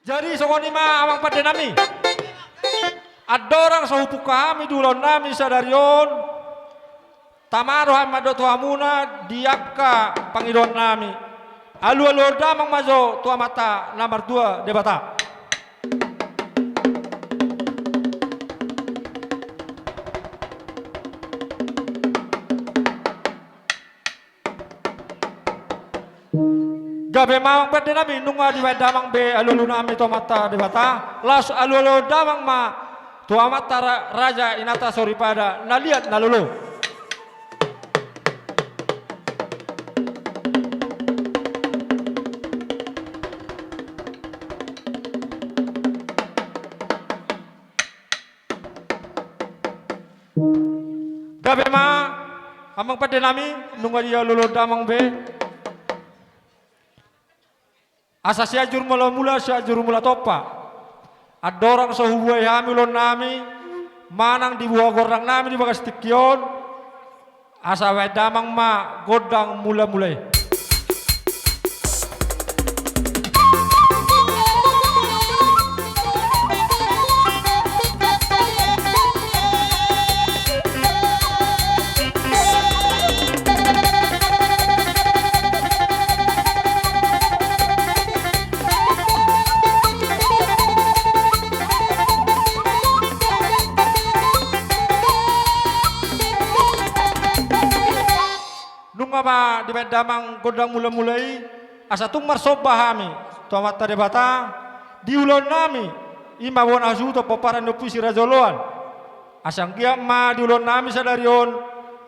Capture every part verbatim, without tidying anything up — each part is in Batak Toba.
Jadi songon i ma amang pande nami. Andorang so hupungka hami di ulaon nami sadari on, tama do hami mandok tu hamuna di angka pangidoan nami. Alualuhon damang ma jo tu Amanta na martua Debata. Gabe ma amang pande nami, nunga dibaen damang be alualu nami tu Amanta Debata, laos alualuhon damang ma tu amanta ra-, raja inanta soripada na liat na lolo. Gabe ma amang pande nami, nunga dialualuhon damang be. Asa Sianjur Mulamula, Sianjur Mulatompa. Andorang so hubuhai hami ulaon nami manang dibuha gondang nami di bagas tingki on, asa baen damang ma gondang mulamula i. Nunga ma dibaen damang gondang mulamula i, asa tung marsomba hami tu Amanta Debata di ulaon nami, i ma bona hasuhuton pomparan ni Ompu Siraja Oloan. Asa anggiat ma di ulaon nami sadari on,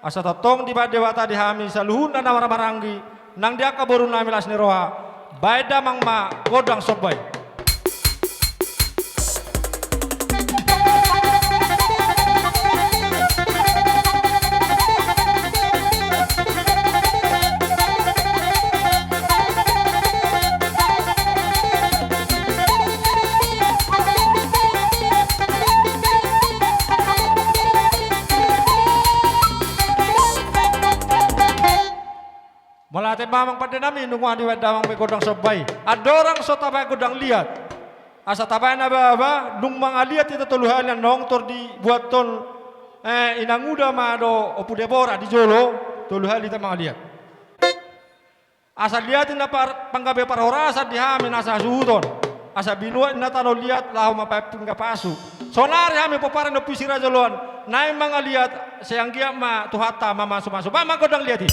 asa tongtong dibaen Debata di hami saluhutna na marhahamaranggi, nang di angka boru nami las ni roha, baen damang ma gondang somba i. Mauliate ma amang pande nami, nunga dibaen damang be gondang somba i. Andorang so tabaen gondang liat, asa tabaen aba-aba, dung mangaliat hita tolu hali, annon tor dibuathon, eh, inanguda ma dohot Ompu Debora di jolo, tolu hali hita mangaliat. Asa liat ninna par-, panggabean parhorasan di hami nasa hasuhuton. Asa binuat ninna tano liat laho mambaen pinggan pasu. Saonari hami pomparan ni Ompu Siraja Oloan, naeng mangaliat, sai anggiat ma Tuhanta mamasumasu. Baen ma gondang liat i.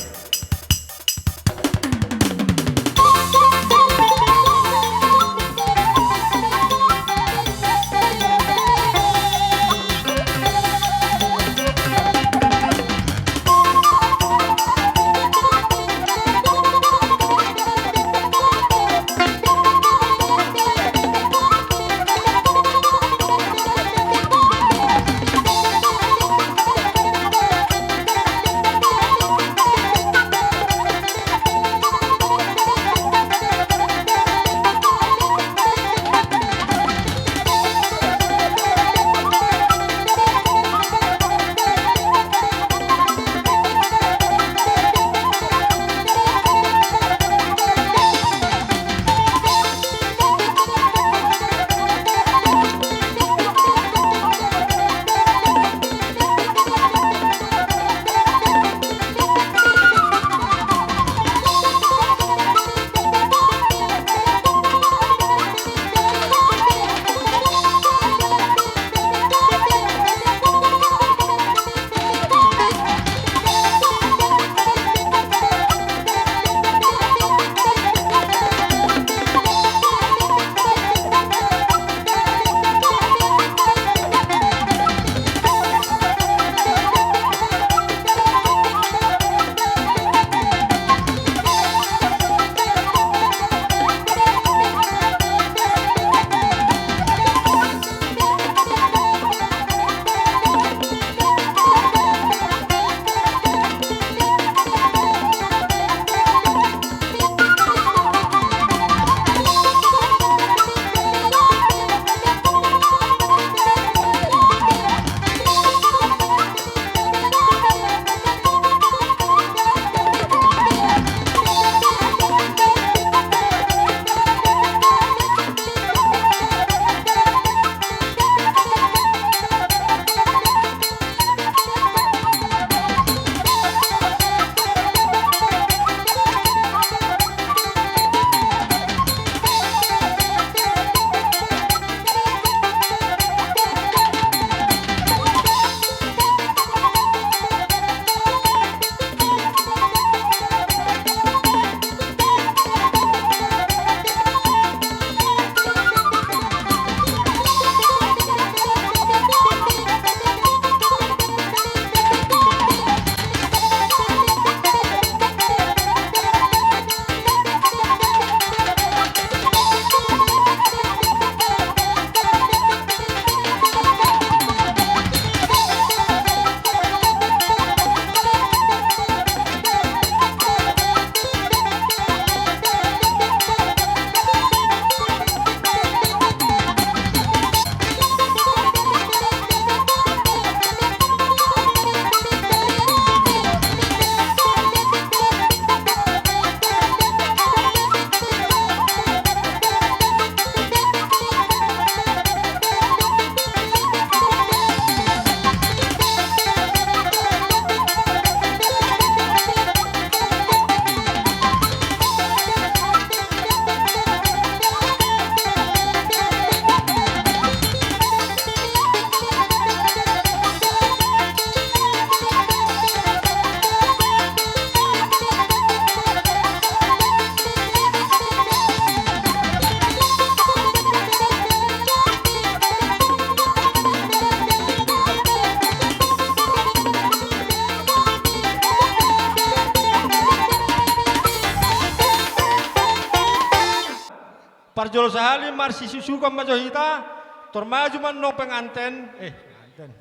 Parjolo sahali marsisusukan ma jo hita, tor maju ma annon penganten, eh, penganten.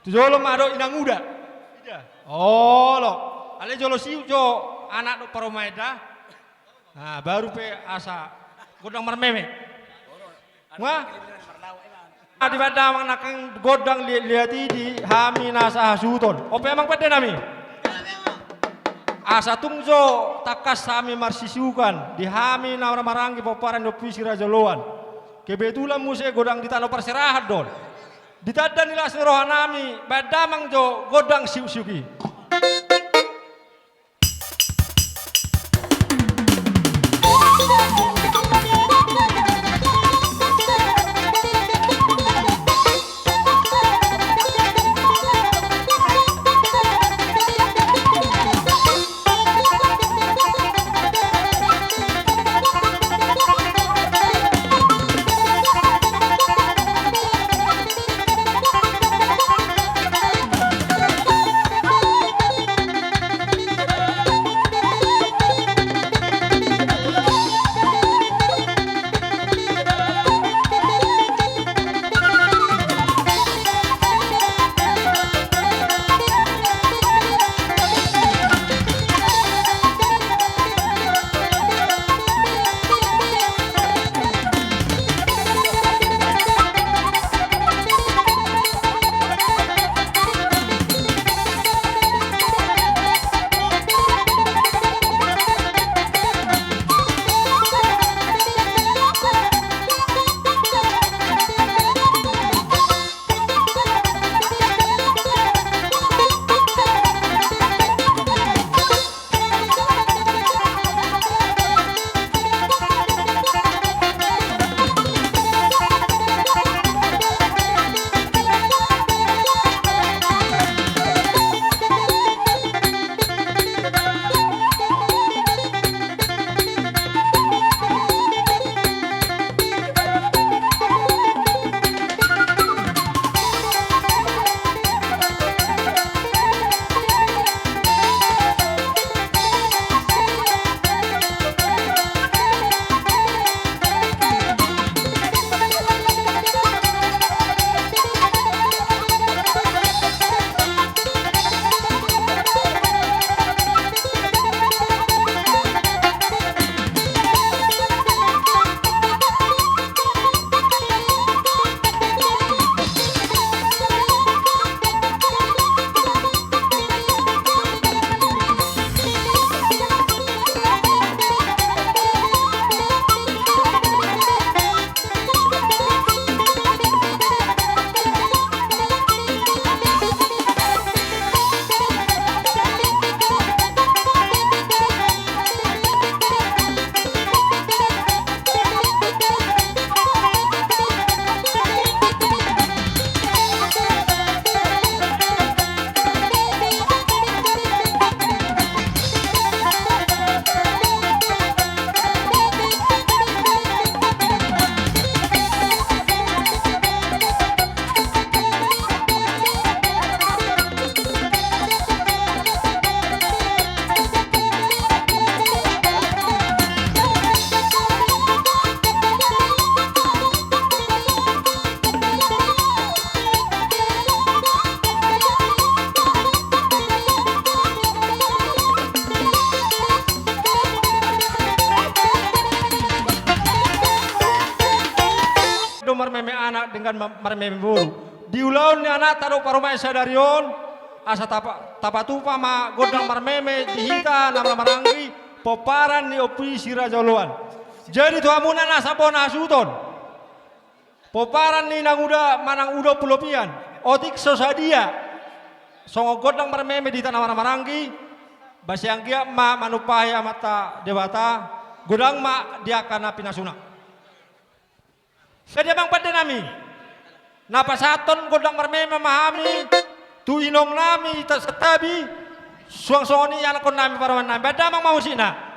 Tu jolo ma dohot inanguda. Olo. Alai jolo siuk jo anak dohot parumaen da. Nah, baru pe asa gondang marmeme. Nga? Adi, bahen damang nangkin gondang liat-liat i di hami na sahasuhuton. On pe amang pande nami. Asa tung jo tangkas hami marsisusukan di hami na marhahamaranggi pomparan ni Ompu i si Raja Oloan. Kebetulan muse godang di tano parserahan do on. Ditanda ni las ni roha nami, bahen damang jo gondang siuk-siuk i. Do marmeme anak denggan ma-, marmeme boru. Di ulaon ni anakta dohot parumaen sadari on, asa tapa-, tapatupa ma gondang marmeme di hita na marhahamaranggi pomparan ni Ompu i si Raja Oloan. Jadi tu hamuna na sabohon hasuhuton, pomparan ni inanguda manang uda Ompu Lopian, otik so sadia songon gondang marmeme di hita na marhahamaranggi, ba sai anggiat ma manumpahi Amanta Debata, godang ma di angka na pinasuna. Sadia amang pande nami? Na pasahathon gondang marmeme ma hami tu inong nami Santabi, suang songon i anakkon nami, parumaen nami. Bahen damang ma musikna.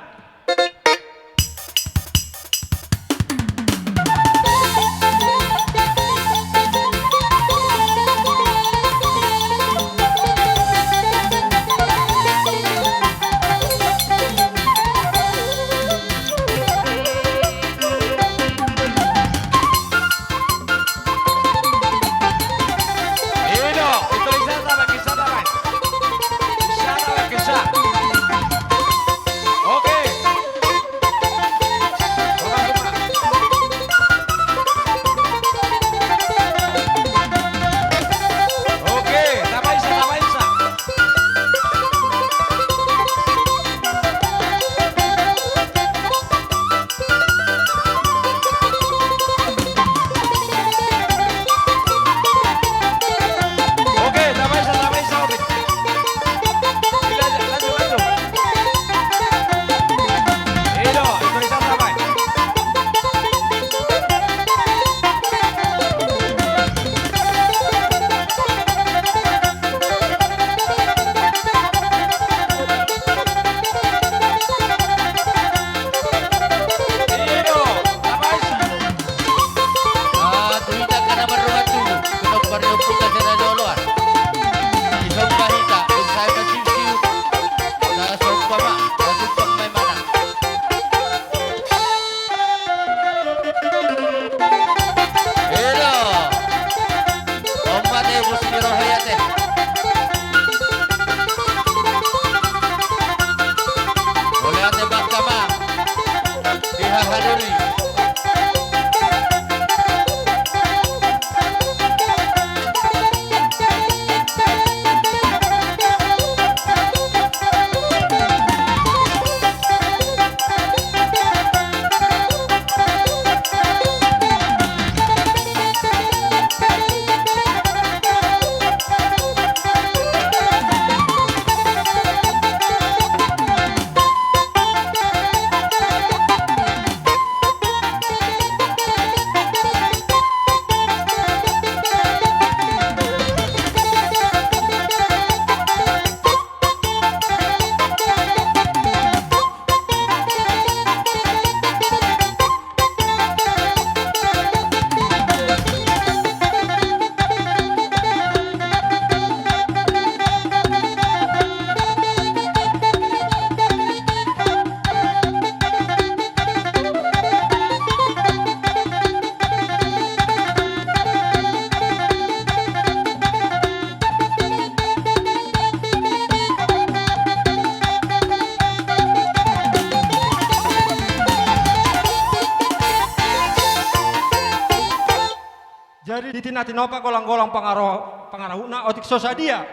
Jadi di tina tinopa golang-golang pangaro-, pangarahutna, otik so sadia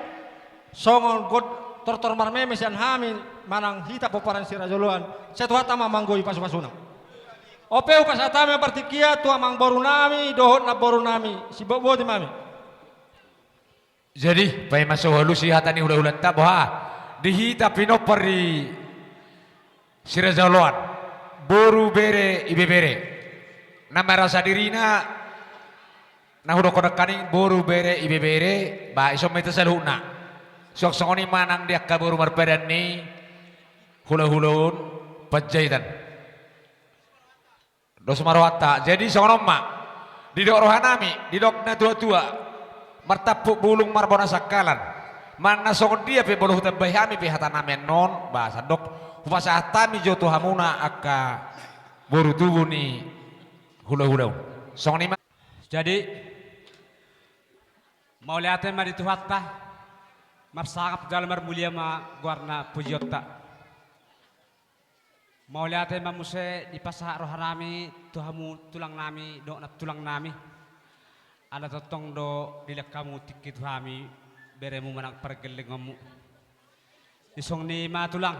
songon god tortor marmeme sian hami manang hita pomparan si Raja Oloan, sai Tuhanta ma manggohi pasu-pasuna. Ope hupasahat hami partingkian tu amangborunami dohot namborunami, simbotboti ma hami. Jadi paima so hualusi hata ni hula-hulanta, boha di hita pinompar ni si Raja Oloan, boru, bere, ibebere, na merasa dirina, na hudokkon nangkaning boru, bere, ibebere, ba ison ma hita saluhutna. Suang songon i ma nang di angka boru marpadan ni hula-hula on, Panjaitan. Dos ma rohanta. Jadi songon on ma didok rohanami, didok natua-tua, martampuk bulung marbona sangkalan. Manang na songon dia pe molo hutambai hami pe hatanami annon, ba sandok hupasahat hami jo tu hamuna angka boru tubu ni hula-hula on. Songon i ma. Jadi mauliate ma di Tuhanta, marsangap jala marmulia ma goarna pujionta. Mauliate ma muse dipasahat rohanami tu hamu tulangnami dohot nantulangnami. Ala tongtong do dilehon hamu tingki tu hami beremu manang pargellengonmu. Di songon i ma tulang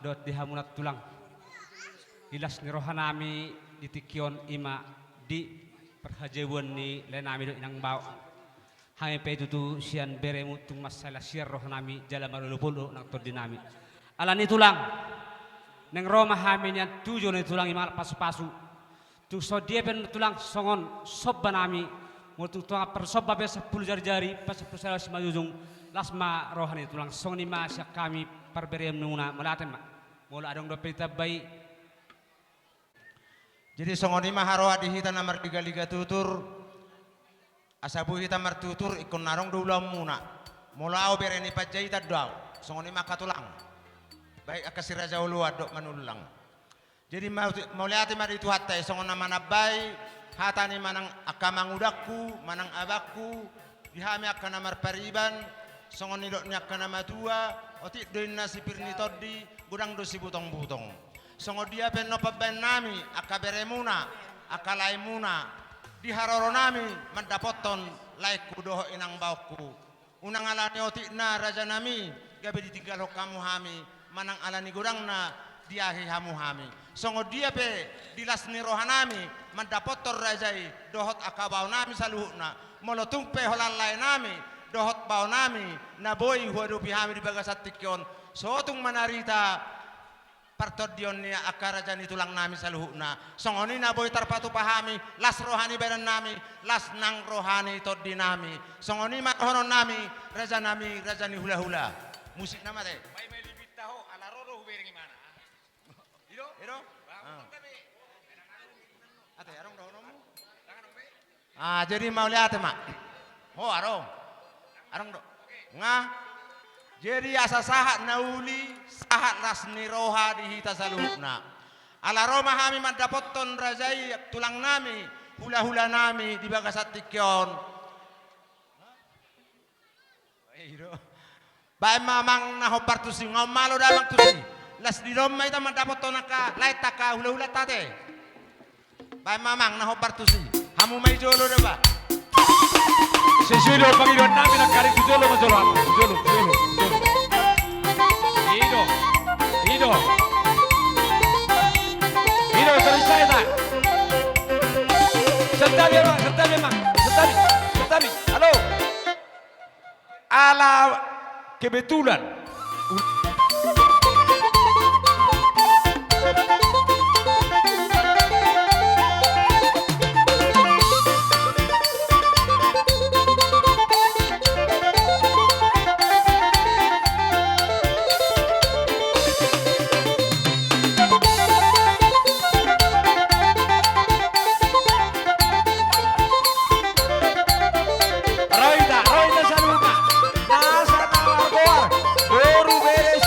dohot di hamu nantulang, di las ni rohanami di tingki on i ma di parhajabuan ni laenami dohot inang bao. Hami pe tutu sian beremu tung mansai las sian rohanami jala marolopolop nang tondinami. Alani tulang, naeng ro ma hami nian tu jolo ni tulang i mangalap pasu-pasu. Tung songon dia pe tulang songon sombanami, molo tung tonga parsomba pe sampulu jari-jari, pasampulu sada simanjujung, las ma roha ni tulang. Songon i ma sian hami parberemuna, mauliate ma. Molo adong dope ditambai. Jadi songon i ma haroa di hita na marliga-liga tutur, asa boi hita martutur ingkon na adong do ulaonmuna. Molo ahu bere ni Panjaitan do ahu, songon i ma angka tulang, baik angka si Raja Oloan dohot Manullang. Jadi mau-, mauliate ma di Tuhanta i songon na manambai hata ni manang angka amangudangku manang abangku, di hami angka na marpariban, songon nidok ni angka na matua, otik do inna sipir ni tondi, godang do sibutong-butong. Songon dia pe annon pambaennami, angka beremuna, angka laemuna, di haroronami mandapothon laengku dohot inang baongku. Unang ala ni otikna rajanami gabe ditinggalhon hamu hami, manang ala ni godangna diahi hamu hami. Songon dia pe di las ni rohanami mandapothon raja i dohot angka baonami saluhutna, molo tung pe holan laenami dohot baonami na boi huadopi hami di bagasan tingki on, so tung manarita partondion ni angka raja ni tulangnami saluhutna. Songon i na boi tarpatupa hami, las roha ni badannami, las nang roha ni tondinami. Songon i ma dohononnami, rajanami, raja ni hulahula. Musikna ma ate. Baen ma i lipinta ho, ala ro do hubereng imana. I do? I do? Ate, adong dohononmu? Ah, jadi mauliate ma. Ho, adong. Adong do. Nga. Jadi asa sahat na uli, sahat las ni roha di hita saluhutna. Ala ro ma hami mandapothon raja i, tulangnami, hulahulanami di bagasan tingki on. Baen ma amang na hombar tusi, nga on malo damang tusi. Las ni roha ma hita mandapothon angka lae, angka hulahulanta ate. Baen ma amang na hombar tusi. Hamu ma i jolo da ba. Sesuai dohot pangidoannami nangkaning tu jolo ma jolo hamu. Tu jolo, tu jolo, tu jolo. I do. I do. I do, terus saya tak. Santabi amang, santabi amang. Santabi, santabi. Halo. Ala kebetulan. Ro hita, ro hita saluhutna. Nasa na margoar boru, bere,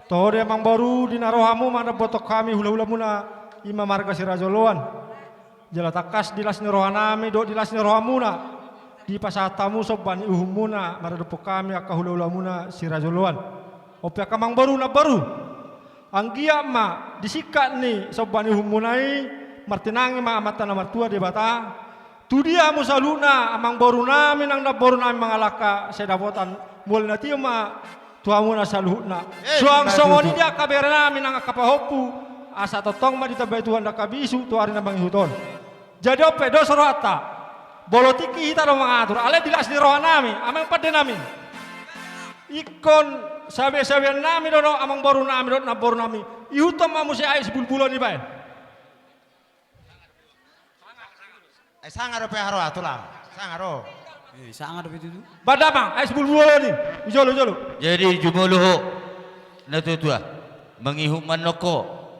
Toho do amangboru, di na rohamu mandapothon hami hulahulamuna, i ma marga Siraja Oloan. Jala tangkas di las ni rohanami dohot di las ni rohamuna, dipasahat hamu somba ni uhumuna maradophon hami angka hulahulamuna Siraja Oloan. On pe angka amangboru, namboru, anggiat ma di singkat ni somba ni uhumuna i martinangi ma Amanta na martua Debata. Tudia hamu saluhutna, amangborunami nang namborunami mangalangka, sai dapotan mual na tio ma tu hamuna saluhutna. Eh, suang songon i di angka berenami nang angka pahompu, asa tongtong ma ditambai Tuhan angka bisu tu ari na mangihut on. Jadi on pe dos rohanta, molo tingki hita do mangatur, alai di las ni rohanami, amang pandenami, ingkon sabesabeannami do on, amangborunami dohot namborunami, ihuthon ma muse aek sibulbulon i baen. Eh, sanga dope haroa, tulang. Sanga do. Eh, sanga dope tutu. Baen damang, aek sibulbulon i. Ijolo, ijolo. Jadi jumolo ho, natuatua, mangihut ma annon ho,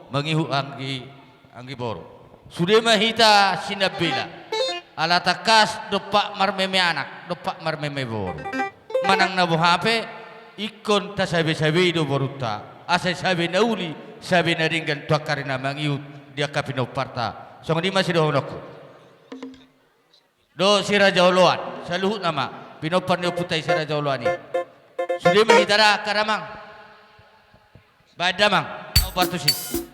mangihut anggi, anggi boru. Sude ma hita sinambela. Ala tangkas dompak marmeme anak, dompak marmeme boru. Manang na boha pe, ingkon tasabesabei do borunta, asa sabe na uli, sabe na denggan tu angka ari na mangihut di angka pinomparta. Songon i ma sidohononku. Dohot Siraja Oloan, saluhutna ma, pinompar ni ompunta i Siraja Oloan i. Sude ma hita da, angka damang. Baen damang, au partusi.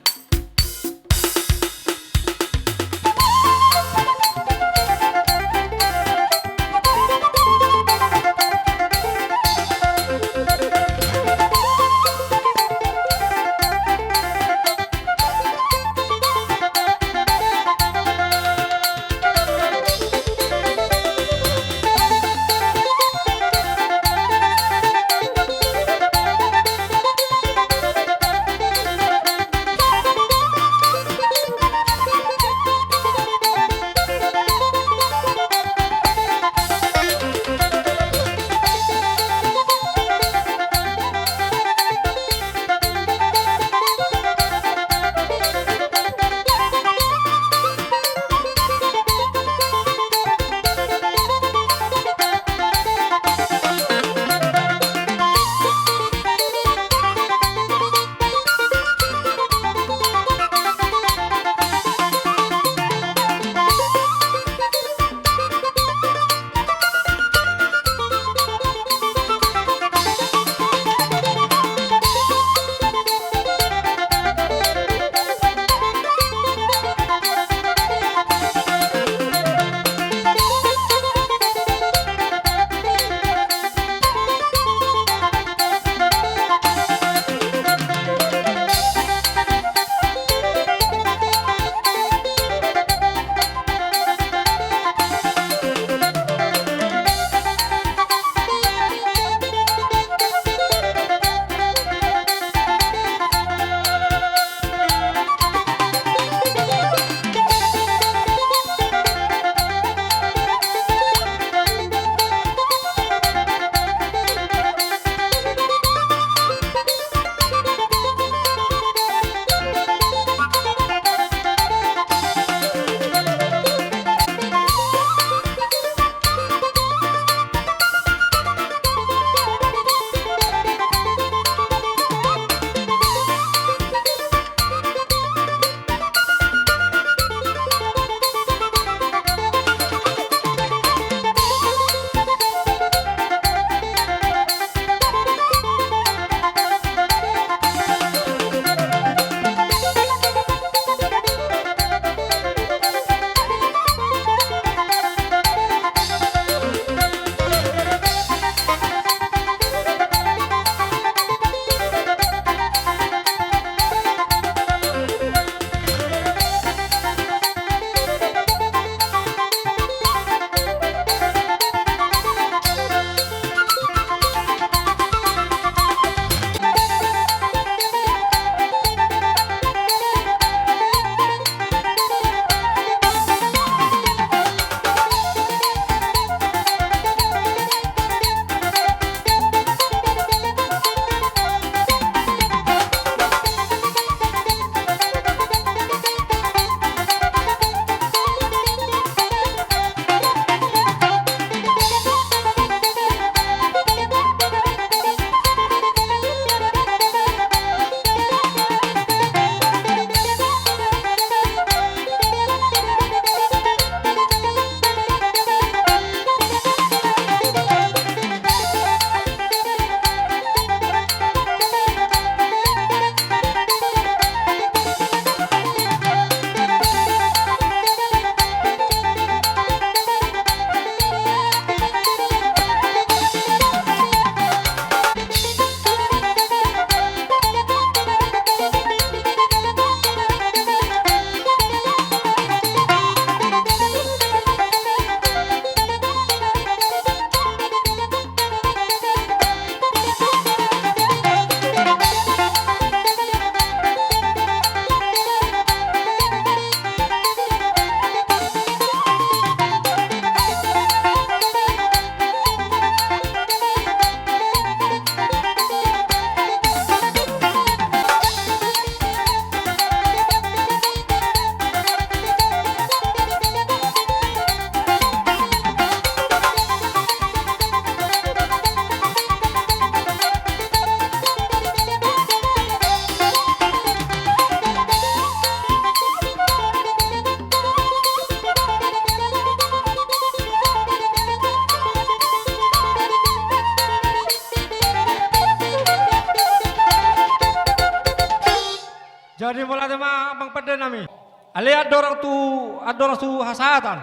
Jadi mauliate ma amang pande nami. Ale andorang tu, andorang tu hasahatan.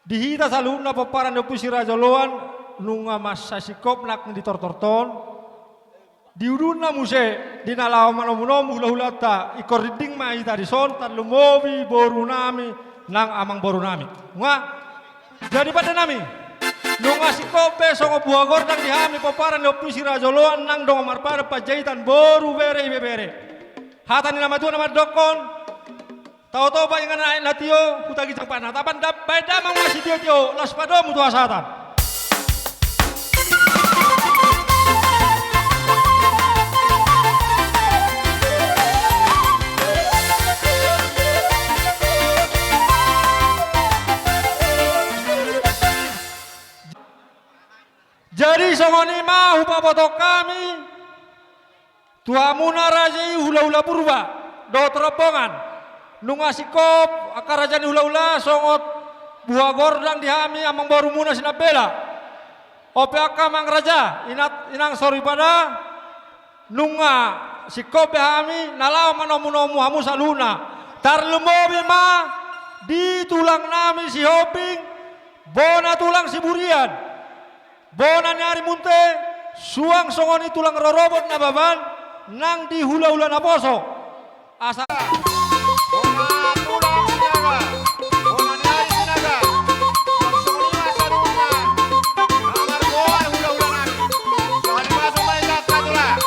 Di hita saluhutna pomparan ni Ompu si Raja Oloan, nunga mansai singkop nang di tortorta on. Di ujungna muse, di na laho manomunomu hulahulanta, ingkon rinding ma hita dison, tarlumobi boru nami, nang amang boru nami. Nunga, jadi pande nami. Nunga singkop be songon buha gordang di hami pomparan ni Ompu si Raja Oloan nang dongan marpadan Panjaitan boru bere ibebere. Hata ni na matua na mandokkon. Tao-tao baen inganan aek na tio, huta ginjang panatapan, baen damang ma sitiotio, laos padomu tu hasahatan. Jadi songon i ma hupabotohon hami tu hamuna raja i hulahula Purba dohot rombongan. Nunga singkop angka raja ni hulahula songon buha gordang di hami amang borumuna Sinambela. Ope angka amang raja, inat, inang soripada, nunga singkop be hami na laho manomunomu hamu saluhutna. Tarlumobi ma di tulang nami Sihombing, bona tulang Siburian. Bona ni Arimunte, suang songon i tulang rorobot Nababan, nang di hulahula naposo. Asa. Bona tulang Sinaga, bona ni ari Sinaga. Suang songon i ma saluhutna. Na margoar hulahula nami. Sahali masuk ma i angka tulang.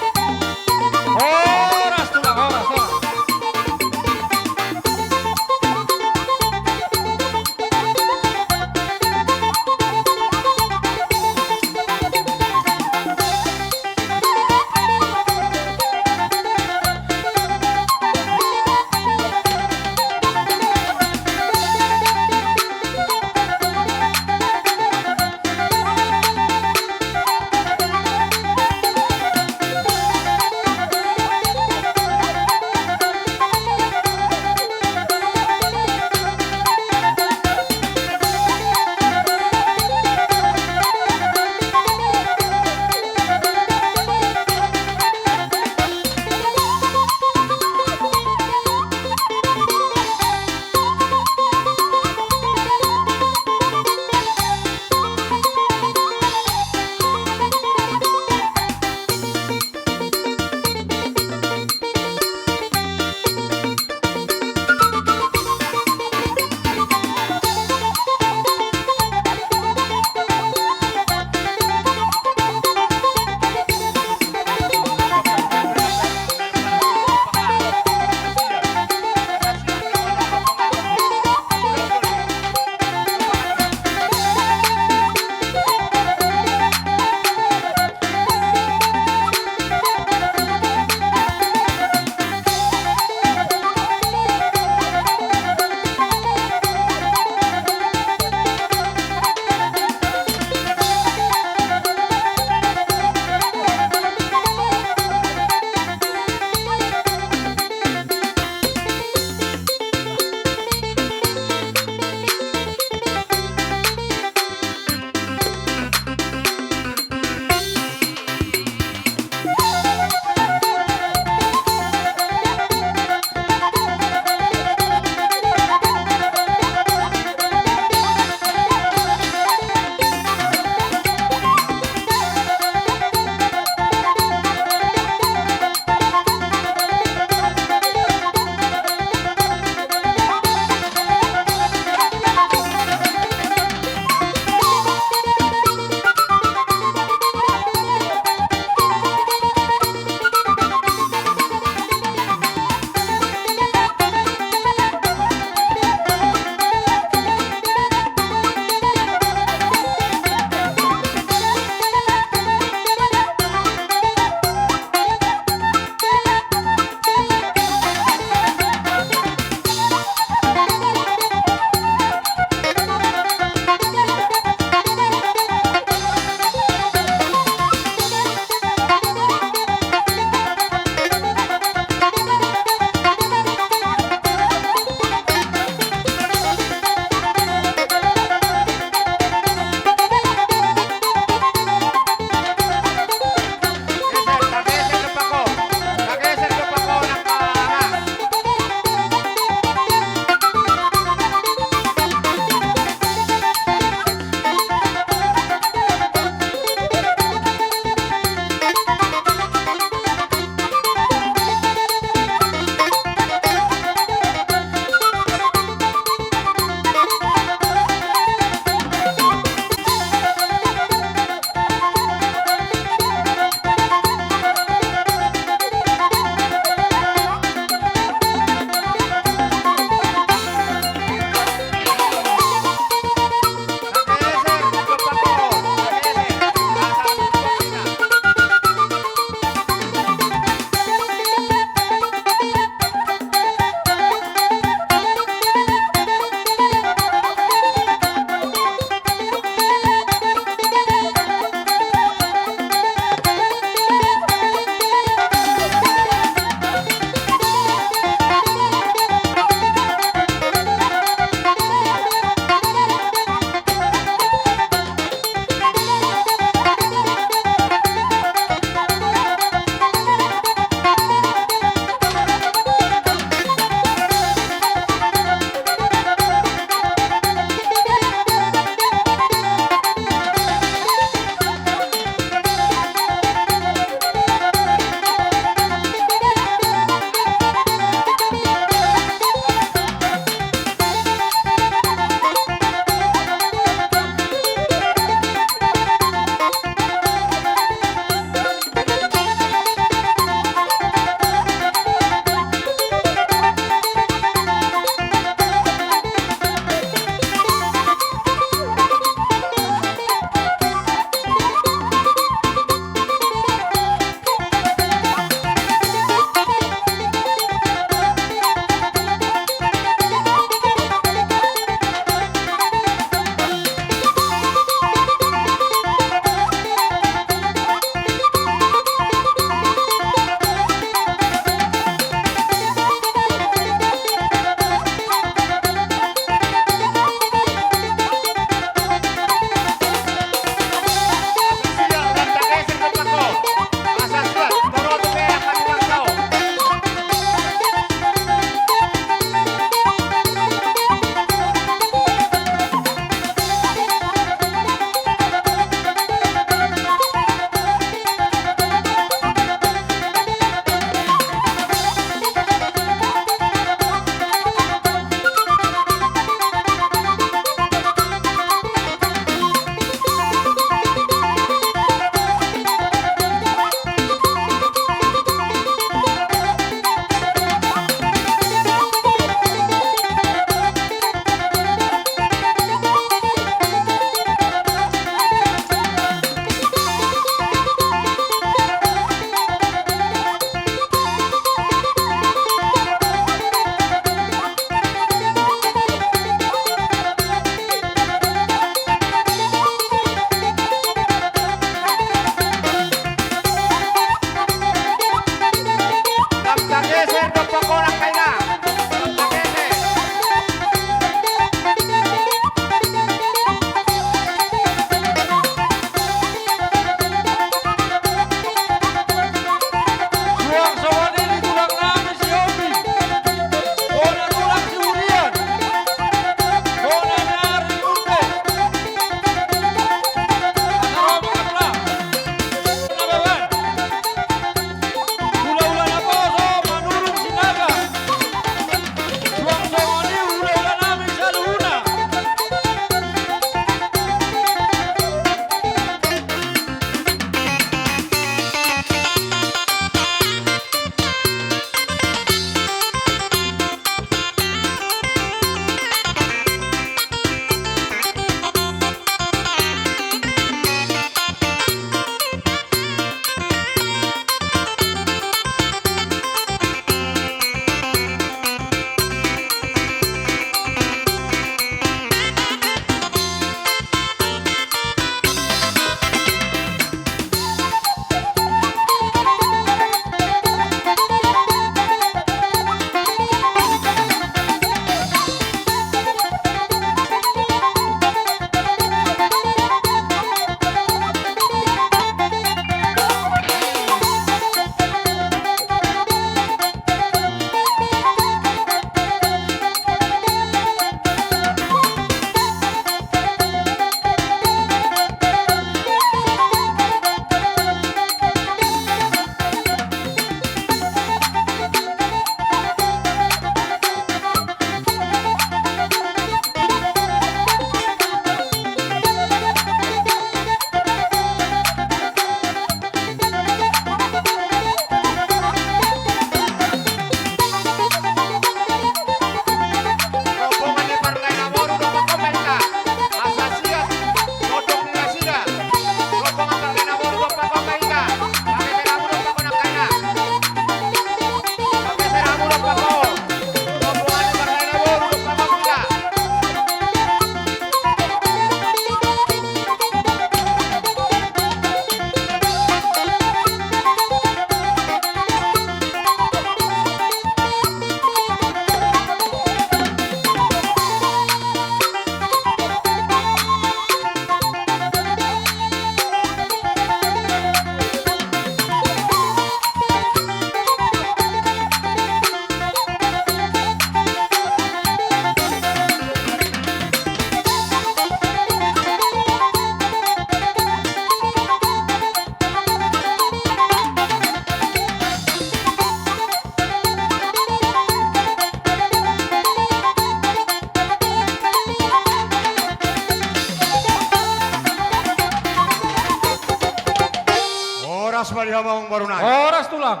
Horas ma di hamu amangboru nami. Horas tulang.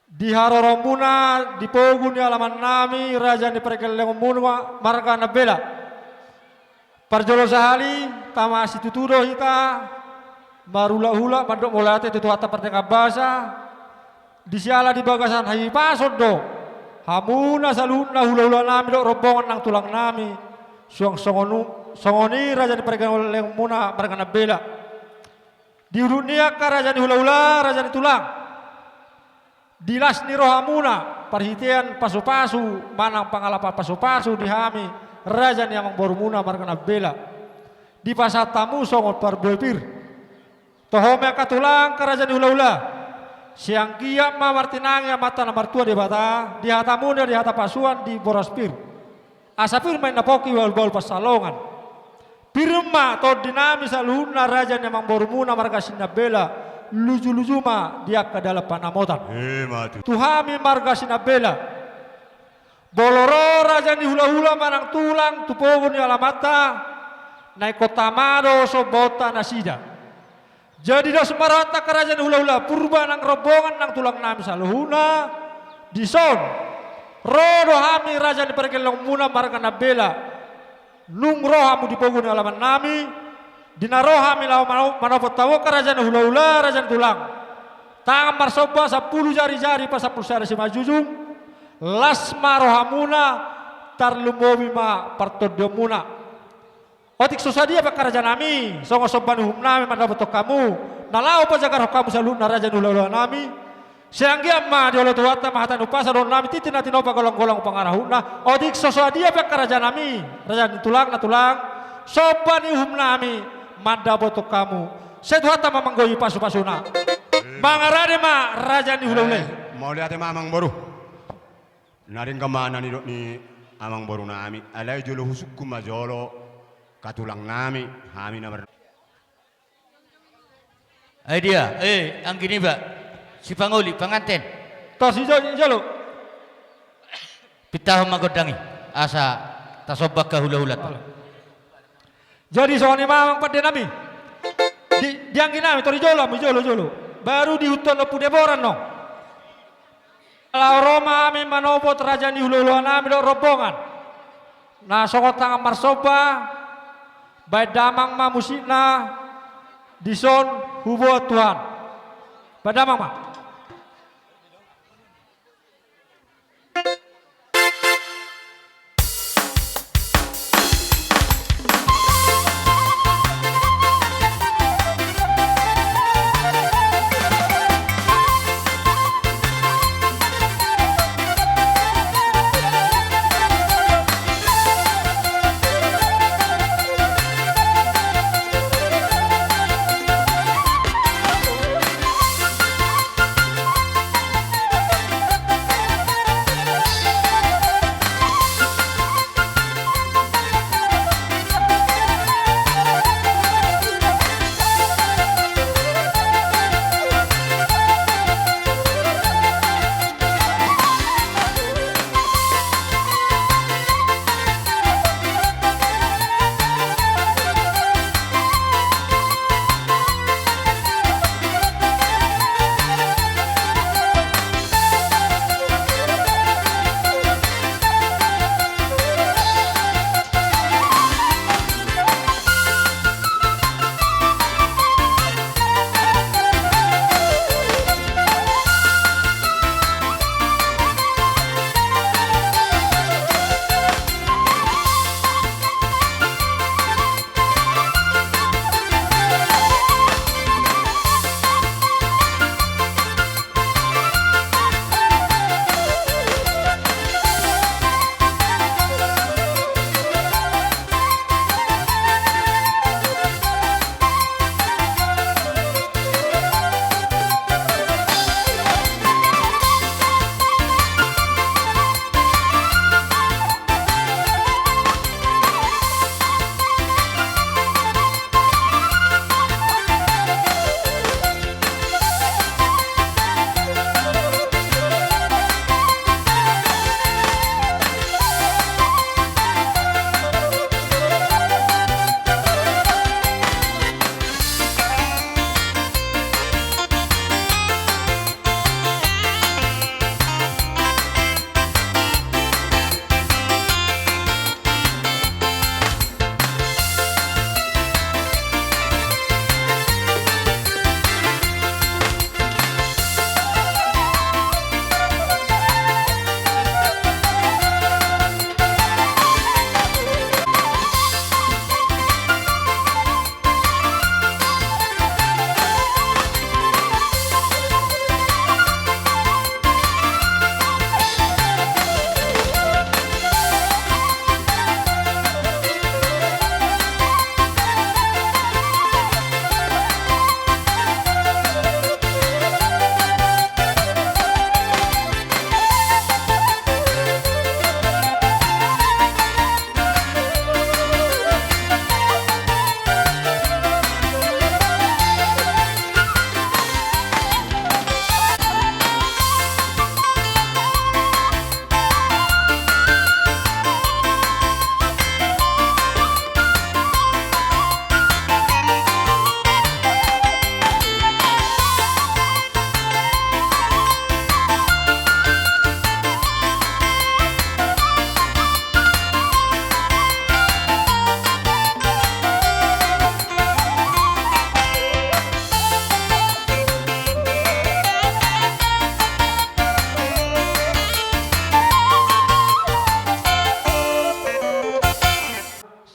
Di haroromuna di pogu ni alaman nami raja ni pargellengonmuna marga Nambela. Parjolo sahali tama situtu do hita marhulahula mandok mauliate tu Tuhanta pardenggan basa. Di siala di bagasan hahipason do hamuna saluhutna hulahula nami dohot rombongan nang tulang nami. Suang songon, songon i raja ni pargellengonmuna marga Nambela. Di ulu ni angka raja ni hulahula, raja ni tulang. Di las ni rohamuna, parhitean pasupasu, manang pangalapan pasupasu di hami, raja ni amangborumuna marga Nambela. Dipasahat hamu songon parbue pir. Toho ma angka tulang, angka raja ni hulahula. Sai anggiat ma martinangi Amanta na martua Debata, di hatamuna di hata pasuan di boras pir. Asa pir ma inna pongki bahulbahul pansalongan. Pir ma tondi nami saluhutna raja ni amangborumuna marga Sinambela, lujuluju ma di angka dalan panamotan. Ima tutu. Tu hami marga Sinambela. Molo ro raja ni hulahula manang tulang tu pogu ni alamanta, na ingkon tama do sombaonta nasida. Jadi dos ma rohanta angka raja ni hulahula, Purba nang rombongan nang tulang nami saluhutna. Dison ro do hami raja ni pargellengonmuna marga Nambela. Nung ro hamu di pogu ni alaman nami, di na ro hami laho mano-, manopot hamu angka raja ni hulahula, raja ni tulang. Tangan marsomba sampulu jari-jari pasampulu sada simanjujung. Las ma rohamuna, tarlumobi ma partondionmuna. Otik so sadia pe angka raja nami, songon somba ni uhum nami mandapothon hamu, na laho pajagarhon hamu saluhutna raja ni hulahula nami. Sai anggiat ma dioloi Tuhanta ma hata ni umpasa dohonon nami, tintin na tinopa, golanggolang pangarahutna. Otik so sadia pe angka raja nami, raja ni tulang na tulang, somba ni uhum nami mandapothon hamu. Sai Tuhanta ma manggohi pasupasuna. Mangarade ma raja ni hulahula i. Eh, mauliate ma amangboru. Na denggan ma na nidok ni amangboru nami, alai jolo husungkun ma jolo angka tulang nami, hami na mar- Ai dia, eh, anggi niba, sipangoli, panganten. Tos i jo-, i jolo. Pintahon ma gondang i, asa tasomba angka hulahula. Jadi songon i ma amang pande nami. Di, di anggi nami, tor i jolo, i jolo, i jolo. Baru diihuthon Ompu Debora annon. Laho ro ma hami manopot raja ni hulahula nami dohot rombongan. Na songon tangan marsomba, baen damang ma musikna, dison huboan Tuhan. Baen damang ma.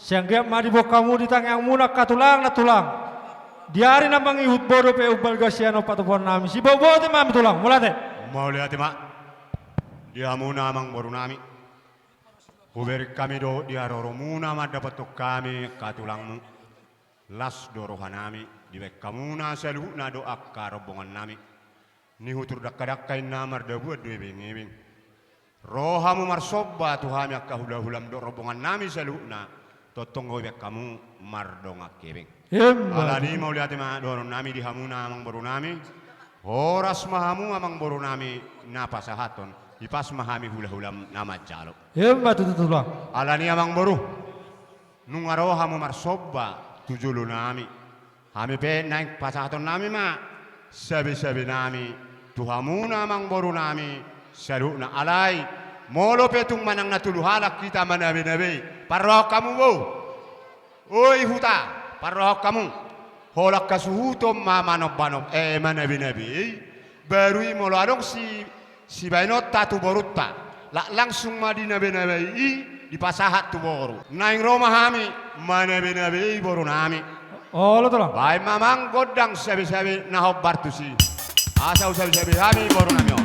Sai anggiat ma diboan hamu di tangiangmuna angka tulang na tulang. Di ari na mangihut bodo pe umbalga sian on patupaonnami. Sibobote ma hami tulang, mauliate. Mauliate ma. Di hamuna amangborunami. Hubereng hami do di haroromuna mandapothon hami angka tulangmu. Las do rohanami, dibahen hamuna saluhutna do angka rombongannami. Nihutur dangkadangka inna mardabuan do ebengebeng. Ro hamu marsomba tu hami angka hulahulam dohot rombongannami saluhutna, tongtong do dibahen hamu mardongan hepeng. Emma tutu. Alani mauliate ma dohononnami di hamuna amangborunami. Horas ma hamu amangborunami na pasahathon, hipas ma hami hulahulam na manjalo. Emma tutu tulang. Alani amangboru. Nunga ro hamu marsomba tu jolonami. Hami pe naeng pasahatonnami ma sabesabenami tu hamuna amangborunami saluhutna. Alai molo pe tung manang na tolu halak hita manabenabei, parrohahon hamu bo. Oi huta, parrohahon hamu. Holan hasuhuton ma manombanom, eh, manabenabei. Baru i molo adong si sibaenonta tu borunta, lak langsung ma dinabenabei i dipasahat tu boru. Naeng ro ma hami manabenabei borunami. Olo tulang. Baen ma amang gondang sabesabe na hombar tusi. Asa husabesabei hami borunami on.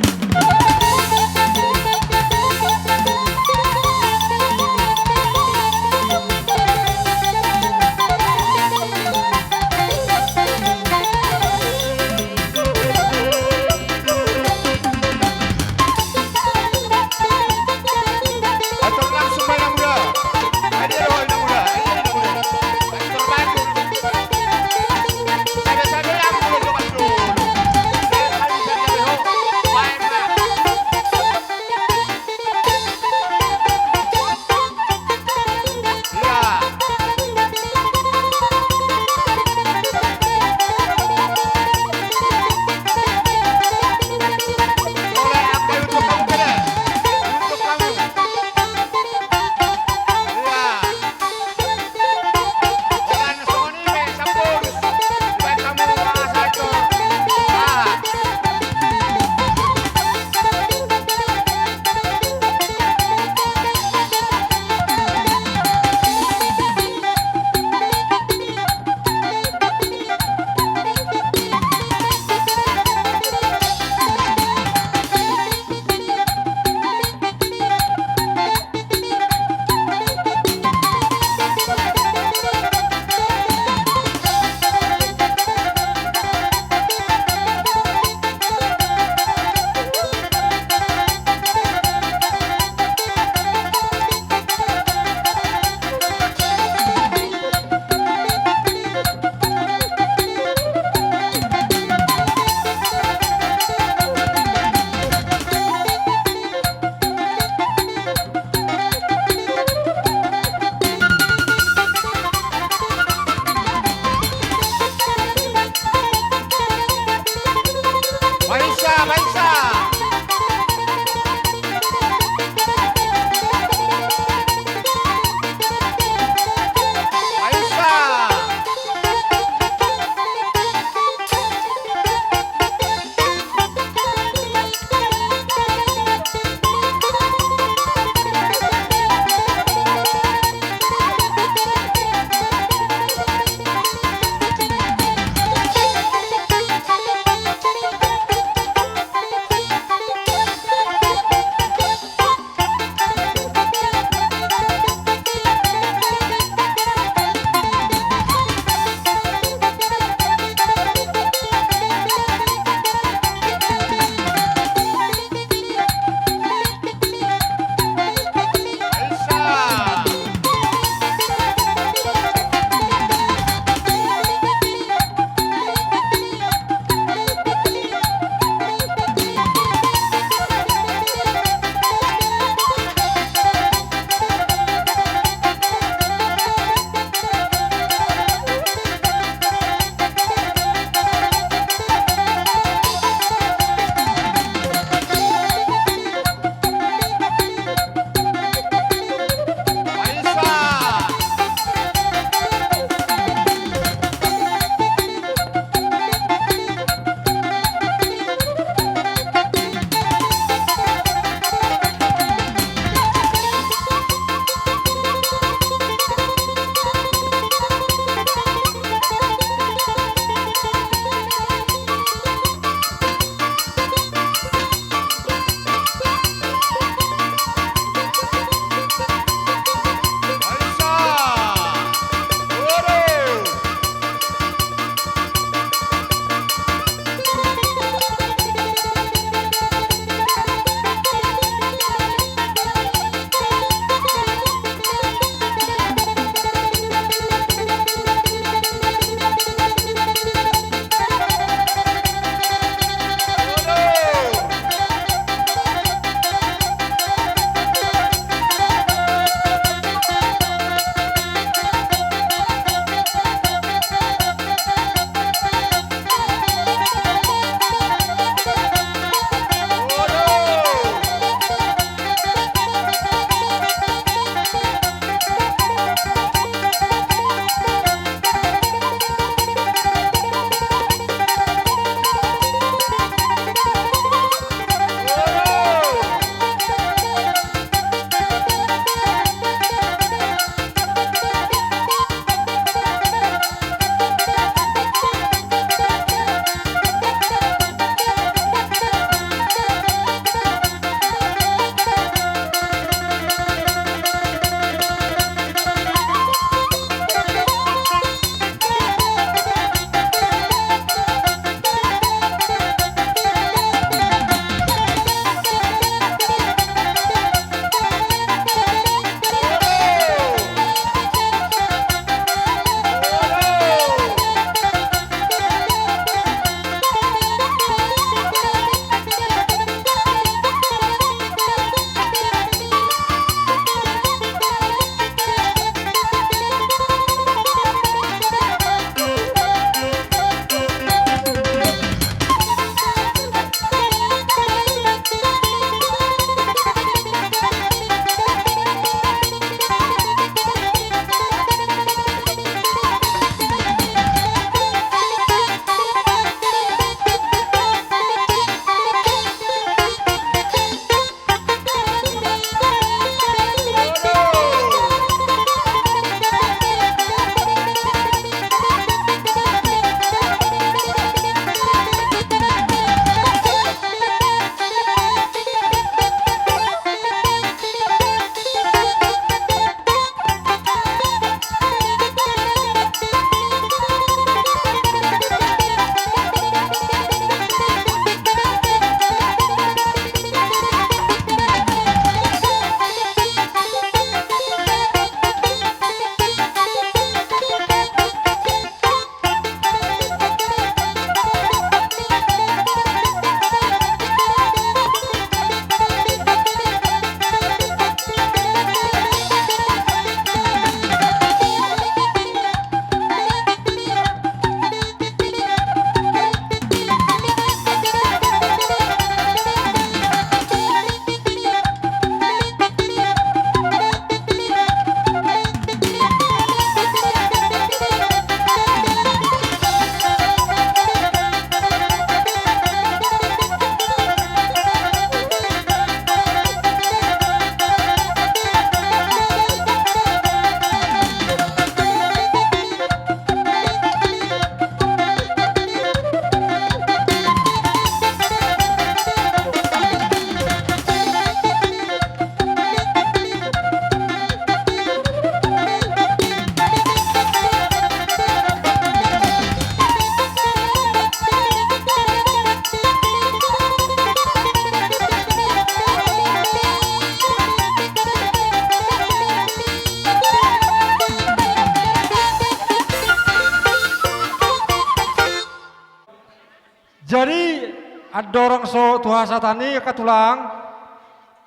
Jadi, andorang so tu hasahatan i angka tulang,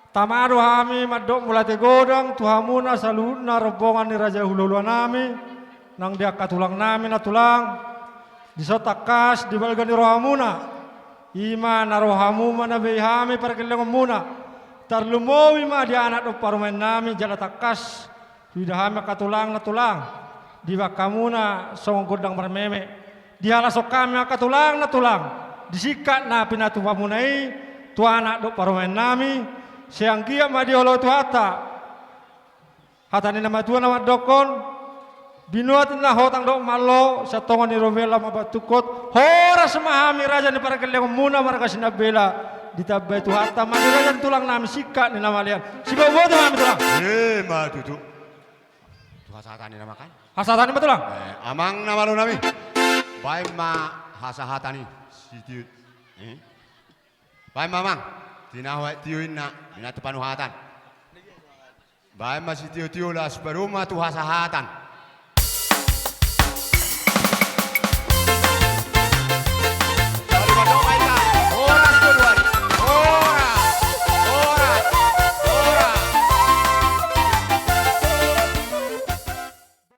tama do hami mandok mauliate godang tu hamuna saluhutna rombongan ni raja hulahulannami, nang di angka tulangnami na tulang, dison tangkas di balga ni rohamuna, i ma na rohamu ma na bei hami pargellengonmuna, tarlumobi ma di anak dohot parumaennami jala tangkas huida hami angka tulang na tulang, dibahen hamuna songon gondang marmeme. Dihalashon hami angka tulang na tulang di singkat na pinatupamuna i tu anak dohot parumaennami, sai anggiat ma dioloi Tuhanta hata ni na matua na mandokkon: Binuat ninna hotang dohot malo, sian tonga ni robela ma batu tungkot, horas ma hami raja ni pargellengonmuna marga Sinambela, ditambai Tuhanta ma di raja ni tulangnami singkat ni na malean. Sibotoboto ma hami tulang. E, ma tutu. Tu hasahatan i nama kan? Hasahatan i ma tulang. E, amang na malonami. Bahen ma hasahatan i sitio. E? Bahen ma amang. Tinahu aek tio inna, inna tu panuhatan. Bahen ma sitiotio laos padomu ma tu hasahatan.